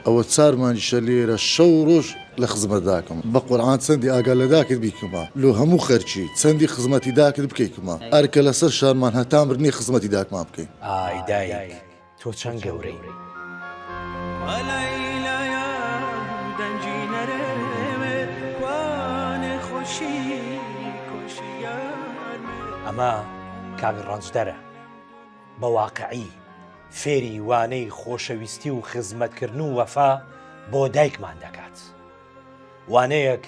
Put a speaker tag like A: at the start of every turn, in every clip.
A: ئەوە چار مانگیشە لێرە شەو و ڕۆژ لە خزمەت داکم. بە قورعان چەندی ئاگا لە داکت بیکمە لۆ هەموو خەرکی چەندی خزمەتی داکت بکەیکمە ئەرکە لەسەر شانمان هەتا مردنی خزمەتی داکمان بکەین.
B: ئای دایک تۆ چەند گەورەی. ئەمە کاک ڕەنجدەرە بە واقعی فێری وانەی خۆشەویستی و خزمەتکردن و وەفا بۆ دایکمان دەکات. وانەیەک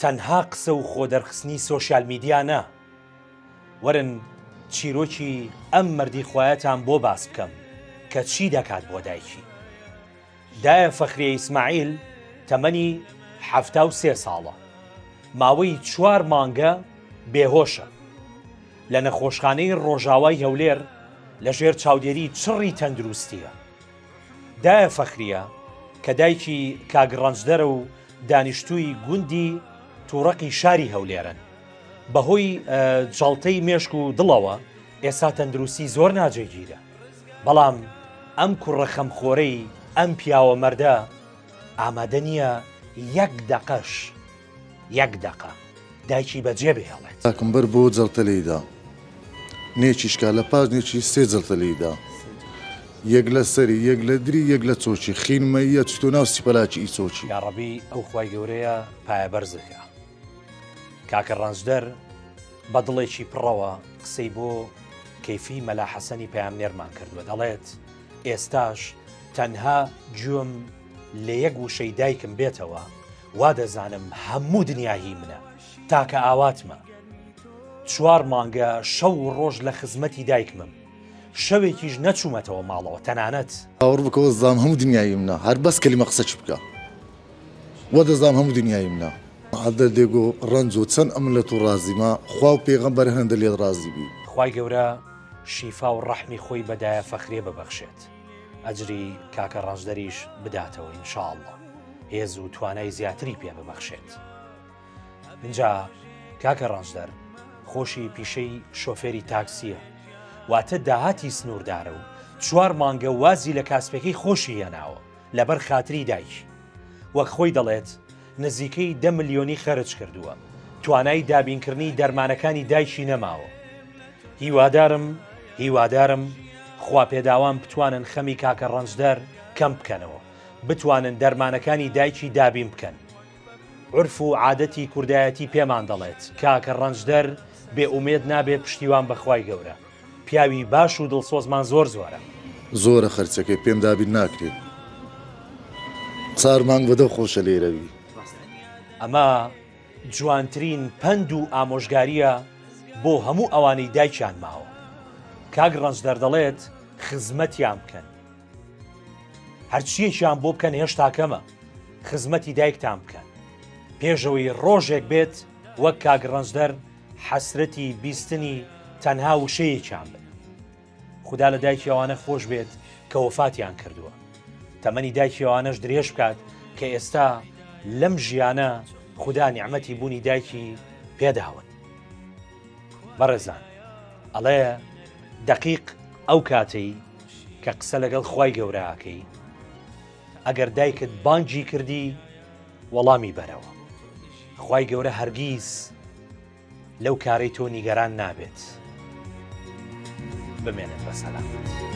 B: تەنها قسە و خۆدەرخستنی سۆشیال میدیا نا. وەرن چیرۆکی ئەم مەردی خوایەتان بۆ باس بکەم کە چی دەکات بۆ دایکی. دایە فەخریە ئیسماعیل تەمەنی 73 ساڵە. ماوەی چوار مانگە بێهۆشە. لە نەخۆشخانەی ڕۆژاوای هەولێر لەژێر چاودێری چڕی تەندروستییە. دایە فەخریە کە دایکی کاک ڕەنجدەرە و دانیشتووی گوندی توڕەقی شاری هەولێرن، بەهۆی جەڵتەی مێشک و دڵەوە ئێستا تەندروستی زۆر ناجێگیرە، بەڵام ئەم کوڕە خەمخۆرەی ئەم پیاوە مەردە ئامادە نییە یەک دەقەش یەک دەقە دایکی بەجێ بهێڵێت.
A: داکم بەر بۆ جەڵتە لێی دا نێچی شکا لە پاش نێچی سێ جەڵتە لێی دا یەک لە سەری یەک لە دری یەک لە چۆکی خینمەییە چتۆ ناو سیپەلاکی ئی چۆکی.
B: یاڕەبی ئەو خوای گەورەیە پایەبەرزت کا. کاکە ڕەنجدەر بە دڵێکی پڕەوە قسەی بۆ کەیفی مەلا حەسەنی پەیامنێرمان کردووە دەڵێت ئێستاش تەنها گوێم لە یەک وشەی دایکم بێتەوە وا دەزانم هەموو دنیا هی منە تاکە ئاواتمە چوار مانگە شەو و ڕۆژ لە خزمەتی دایکمم شەوێکیش نەچوومەتەوە ماڵەوە تەنانەت.
A: باوەڕ بکە وەزام هەموو دنیای منە هەر بەس کەلیمە قسەکی بکە وەدەزام هەموو دنیای منە. عەدە دێگۆ ڕەنجۆ چەند ئەمن لە تو ڕازیمە خوا و پێغەمبەر هەندە لێت ڕازی بی.
B: خوای گەورە شیفا و ڕەحمی خۆی بە دایە فەخریە ببەخشێت ئەجری کاکە ڕەنجدەریش بداتەوە ان شاء اللە هێز و توانای زیاتری پێ ببەخشێت ئینجا کاکە ڕەنجدەر خۆشی پیشەی شۆفێری تاکسیە واتە داهاتی سنووردارە و چوار مانگە وازی لە کاسپەکەی خۆشی هێناوە لەبەر خاتری دایکی. وەک خۆی دەڵێت نزیکەی دە ملیۆنی خەرج کردووە، توانای دابینکردنی دەرمانەکانی دایکی نەماوە. هیوادارم هیوادارم خواپێداوان بتوانن خەمی کاکە ڕەنجدەر کەم بکەنەوە، بتوانن دەرمانەکانی دایکی دابین بکەن. عورف و عادەتی کوردایەتی پێمان دەڵێت کاکە ڕەنجدەر بێ ئومێد نابێ پشتیوان بە خوای گەورە. پیاوی باش و دڵسۆزمان زۆر زۆرە.
A: زۆرە خەرجەکەی پێم دابین ناکرێ چار مانگ بەدەو خۆشە لێرە بی.
B: ئەمە جوانترین پەند و ئامۆژگاریە بۆ هەموو ئەوانەی دایکیان ماوە. کاک ڕەنجدەر دەڵێت خزمەتیان بکەن. هەرچیەکیان بۆ بکەن هێشتا کەمە. خزمەتی دایکتان بکەن. پێشەوەی ڕۆژێک بێت وەک کاک ڕەنجدەر حەسرەتی بیستنی تەنها وشەیەکیان بن. خودا لە دایکی ئەوانە خۆش بێت کە وەفاتیان کردووە. تەمەنی دایکی ئەوانەش درێژ بکات کە ئێستا لەم ژیانە خودا نیعمەتی بوونی دایکی پێداون. بەڕێزان ئەڵێ دەقیق ئەو کاتەی کە قسە لەگەڵ خوای گەورە ئەکەی ئەگەر دایکت بانگی کردی وەڵامی بەرەوە. خوای گەورە هەرگیز لەو کارەی تۆ نیگەران نابێت. بمێنن بە سەلامەت.